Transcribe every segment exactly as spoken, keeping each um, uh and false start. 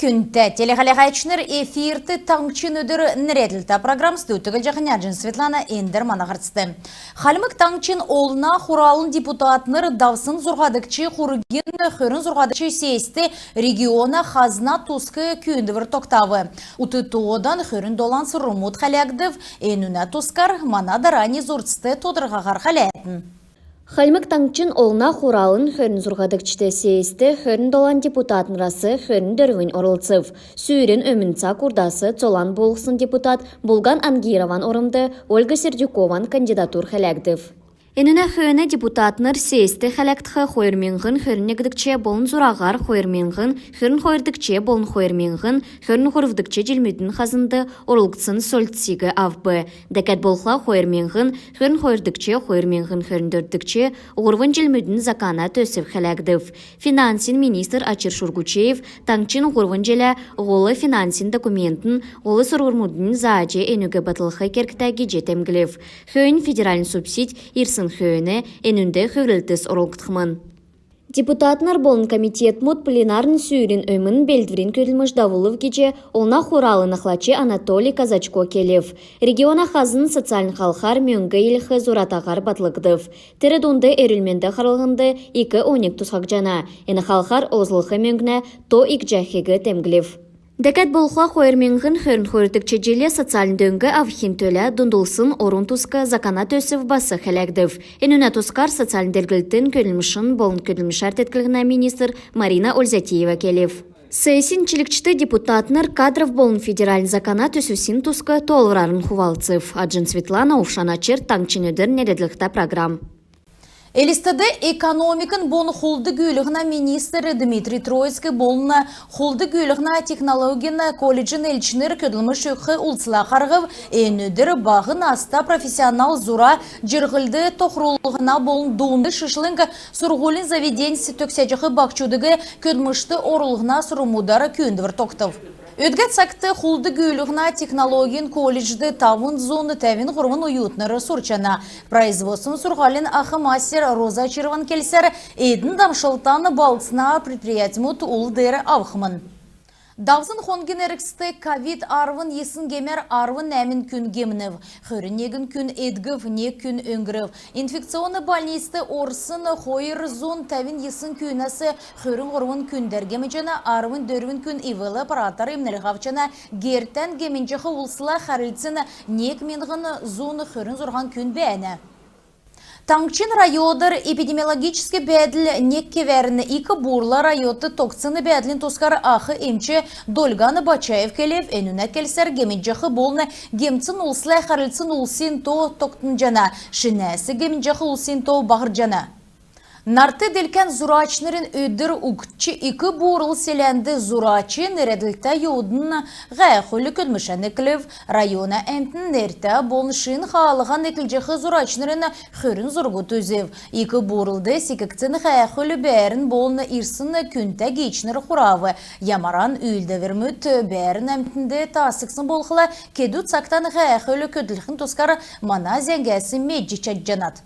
Күндтә телехәләһәчнр, эфирт «Таңһчин өдр» нерәдлһтә программ. Студьд Җахнярҗин Светлана. Эндр мана һарцд. Хальмг Таңһчин Олна Хуралын депутатнр давсн зурһадгч хургин хөрн зурһадгч сессьт региона хазна туск күүндвр тогтав. Ут тоодан хөрн долан сурврмуд хәләгдв. Энүнә тускар мана дарани зурцд тодрхаһар хәләтн. Хальмг Таңһчин Олна Хуралын хөрн зурһадгч сессьт хөрн долан депутатнрас хөрн дөрвнь орлцв. Сүүрин өмн цаг урдас цолан буулһсн депутат Булган Ангирован ормд Ольга Сердюкован кандидатур хәләгдв. Энүнә хөөн депутатнр сессьт хәләгдх хойр миңһн хөрн негдгч болн зураһар хойр миңһн хөрн хойрдгч болн хойр миңһн хөрн һурвдгч җилмүдин хазнд орулгдсн сольлтсиг авв. Дәкәд болхла хойр миңһн хөрн хойрдгч, хойр миңһн хөрн дөрвдгч һурвн җилмүдин закана төсв хәләгдв. Финансин министр Очир Шургучеев таңһчин һурвн җилә һол финансин документин һол сурврмудынь зааҗ, энүг батлх кергтә гиҗ темдглв. Хөөннь федеральн субсидь ирсн хөөн энүнд хүврлтс орулгдхмн. Депутатнр болн комитетмүд пленарн сүүрин өмн белдврин көдлмш давулв гиҗ Олна Хуралын ахлач Анатолий Козачко келв. Региона хазн социальн халхар мөңг илгәх зуратаһар батлгдв. Тер дунд эрүл-менд харлһнд ик оньг тусхагдҗана. Эн халхар олзлх мөңгнә то икдҗәхиг темдглв. Дәкәд болхла хойр миңһн хөрн хойрдгч җилд социальн дөң авхин төлә дундлсн орн туск закана төсв бас хәләгдв. Энүнә тускар социальн делгрлтин, көдлмшин болн көдлмшәр теткллһнә министр Марина Ользятиева келв. Сессин чилгчд депутатнр кадров болн федеральн закана төсвсин туск тоолврарн хувалцв. Аҗин Светлана, Увшан Очир, «Таңһчин өдр» нерәдлһтә программ. Элстд экономикин болн хулд-гүүлһнә министр Дмитрий Троицкий болн хулд-гүүлһнә технологин колледжин элчнр көдлмш өгх улсла харһв. Эн өдр баһ наста профессионал зура җирһлд тохрулһна болн дунд шишлң сурһулин заведеньс төгсәҗәх баһчудыг көдлмшт орулһна сурврмудар күүндвр тогтв. Өдгә цагт хулд-гүүлһнә технологин колледжд тавн зун тәвн һурвн оютнр сурчана. Производствин сурһулин ах мастер Роза Очирован келсәр, эдн дамшлтан балһсна предприятьмүд ул деер авхмн. Давсн хонгин эргцд ковид арвн йисн гемәр арвн нәәмн күн гемнв. Хөрн негн күн эдгв, нег күн өңгрв. Инфекционн больницд орсн хойр зун тәвн йисн күүнәс хөрн һурвн күндәр гемнҗәнә, арвн дөрвн күн ИВЛ аппаратар эмнлһ авчана. Гертән гемнҗәх улсла хәрлцн нег миңһн зун хөрн зурһан күн бәәнә. Таңһчин районар эпидемиологическ бәәдл нег кевәрн. Ик-Бурла районд тогтсн бәәдлин тускар ах эмч Дольган Бачаев келв. Энүнә келсәр, гемнҗәх болн гемтсн улсла хәрлцн улсин то тогтнҗана, шинәс гемнҗәх улсин то баһрҗана. Нарт делкән зурачнрин өдр угтҗ Ик-Бурл селәнд «Зурач» нерәдлһтә йовудын һәәхүл көдлмшән эклв. Района әмтн нертә болн шин хаалһан эклҗәх зурачнрин хөрн зургуд үзв. Ик-Бурлд секгдсн һәәхүл бәәрн болн ирсн күндтә гиичнр хурав. Ямаран үүлдврмүд бәәрн әмтнд таасгдсн болхла, кедү цагтан һәәхүл көдлхин тускар мана зәңгәс медҗ чадҗанат.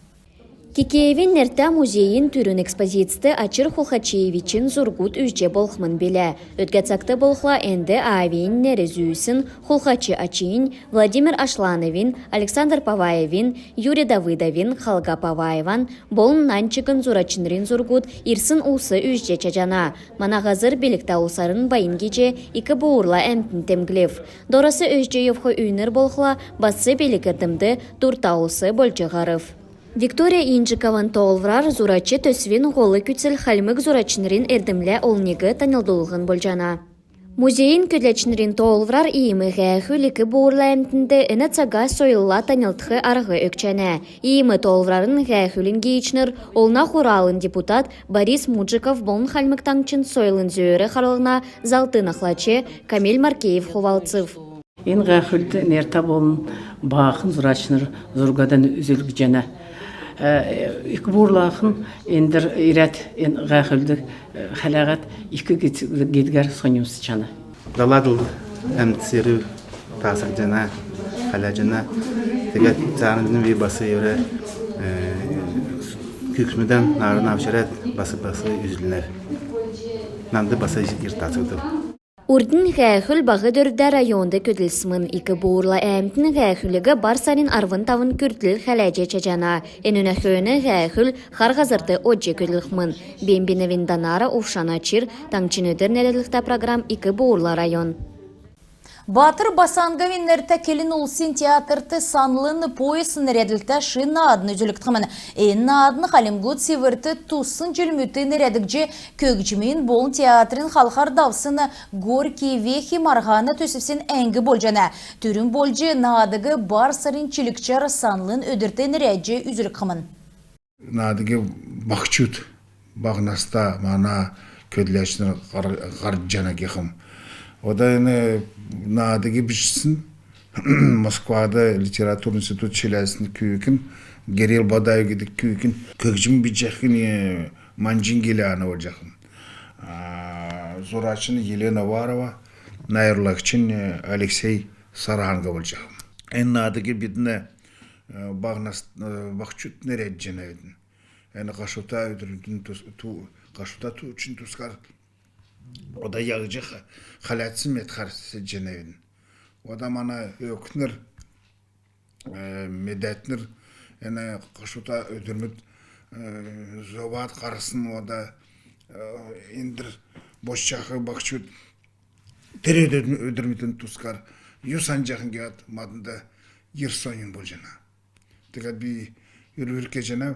Кикеевин нертә музейин түрүн экспозицд Очир Хулхачиевичин зургуд үзҗ болхмн билә. Өдгә цагт болхла энд аавин нер зүүсн Хулхачи ачинь, Владимир Ашлановин, Александр Поваевин, Юрий Давыдовин, Халга Поваеван болн нань чигн зурачнрин зургуд ирсн улс үзҗ чадҗана. Мана һазр билгтә улсарн байн гиҗ Ик-Бурла әмтн темдглв. Дорас үзҗ йовх үйнр болхла бас билг-эрдмд дурта улс болҗ һарв. Виктория Инджикован тоолврар, зурач төсвин һол күцл хальмг зурачнрин эрдмлә олниг таньлдулһн болҗана. Музейин көдләчнрин тоолврар, иим һәәхүл Ик-Бурла әмтнд эн цага сойлла таньлдх арһ өгчәнә. Иим тоолврарн һәәхүлин гиичнр Олна Хуралын депутат Борис Муджиков болн Хальмг Таңһчин сойлын зөөр харлһна заллтын ахлач Камиль Маркеев хувалцв. Эн һәәхүлд нертә болн баахн зурачнр зургадан үзүлгдҗәнә. Э, Ик-Бурлахн эндр ирәд эн һәәхүлд, э, хәләһәд ик гид-, гидгәр соньмсҗана. Далад л әмтсиг таасгдҗана, хәләҗәнә. Тегәд цааранднь би бас эврә, э, күүкдмүдән нааран авч ирәд бас, бас үзүлнәв. Нанд бас ик таасгдв. Урднь һәәхүл Баһ Дөрвдә районд көдлсмн. Ик-Буурла әмтн һәәхүлиг бар сарин арвн тавн күртл хәләҗ чадҗана. Энүнә хөөн һәәхүл Хар Һазрт одҗ көдлхмн. Бембиновин Данара, Увшана Чир, «Таңһчин өдр» нерәдлһтә программ, Ик-Буурла район. Баатр Басанговин нертә келн улсин театрт «Санлын пояс» нерәдлһтә шин наадн үзүлгдхмн. Эн наадн хальмгуд Сиврт туссн җилмүдт нерәдгдҗ, көгҗмин болн театрин халхар давсн «Горькие вехи» марһана төсвсин әңг болҗана. Түрүн болҗ наадыг бар сарин чилгчәр Санлын өдрт нерәдҗ үзүлгдхмн. Наадыг баһчуд, баһ наста мана көдләчнр һар-, һарҗана гихм. Ода эн наадыг бичсн Москвад литературн институт чиләсн күүкн, Герил Бадаев гидг күүкн, көгҗм бичҗәхнь, э, Манҗин Гиләнә болҗахмн. А, зурачнь Елена Варова, найрлагчнь, э, Алексей Сарангов болҗахмн. Эн наадыг бидн, э, баһ нас-, э, баһчудт нерәдҗәнәвидн. Эн һашута өдрмүдин тус-, ту-, һашута тууҗин тускар ода яһҗ ха-, хәләцсн медхәр седҗәнәвидн. Ода мана өвкнр, э, медәтнр эн һашута өдрмүд, э, зовад һарсн, ода, э, эндр босҗах баһчуд тер өдр-, өдрмүдин тускар ю санҗахнь гиһәд маднд йир соньн болҗана. Тегәд би үрвр кеҗәнәв,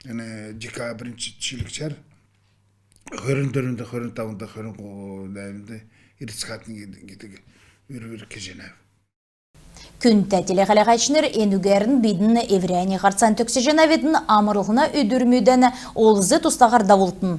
эн декабрин чи-, чилгчәр хөрн дөрвнд, хөрн тавнд, хөрн нәәмнд ирцхәтн гидг үрвр кеҗәнәв. Күндтә телехәләһәчнр, энүгәрн бидн эврәннь һарцан төгсәҗәнәвидн. Амрлһна өдрмүдән олз-тустаһар давултн.